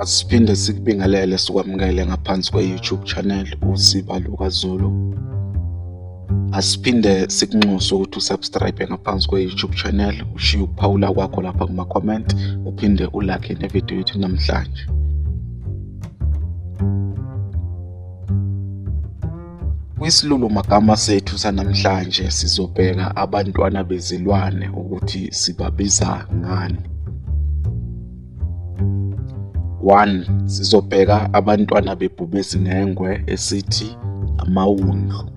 Asiphinde sikubingelele sikwamukele ngaphansi kwe-YouTube channel Usiba LukaZulu. Asiphinde sikunxuse ukuthi usubscribe ngaphansi kwe-YouTube channel, ushiye ukuphawula kwakho lapha kuma-comment, uphinde ulike nevidiyo yethu namhlanje. Kwisilulu magama sethu sanamhlanje sizobheka abantwana bezilwane ukuthi sibabiza ngani. 1 Sizobheka abantwana bebhubesi nengwe esithi amawundlu.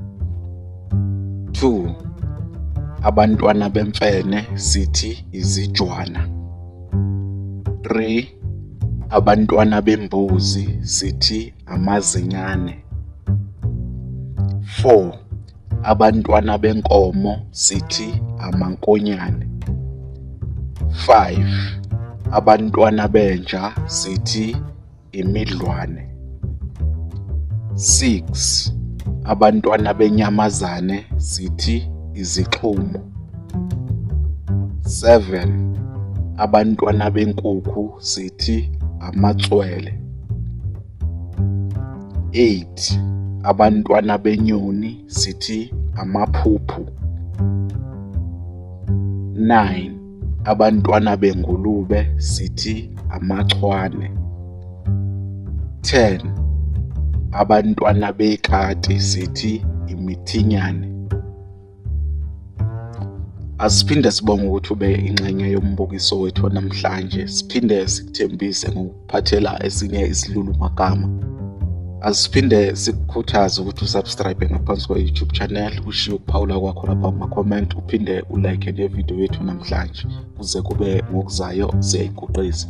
2 Abantwana bemfene sithi izijwana. 3 Abantwana bembuzi sithi amazinyane. 4 Abantwana benkomo sithi amankonyane. 5 Abantwana benja sithi imidlwane. 6 Abantwana benyamazane sithi izixhumo. 7 Abantwana benkukhu sithi amatswele. 8 Abantwana benyoni sithi amaphuphu. 9 Abantwana bengulube sithi amachwane. 10 Abantwana bekati sithi imithinyane. Asiphinde sibonge ukuthi ube ingxenye yombukiso wethu wanamhlanje, siphinde sikuthembise ngokuphathela esinye isilulu magama. Asiphinde sikukhuthaze ukuthi usubscribe ngaphansi kwa-YouTube channel, ushiye ukuphawula kwakho lapha kuma-comment, uphinde ulike nevidiyo yethu namhlanje. Kuze kube ngokuzayo, siyayiguqiza.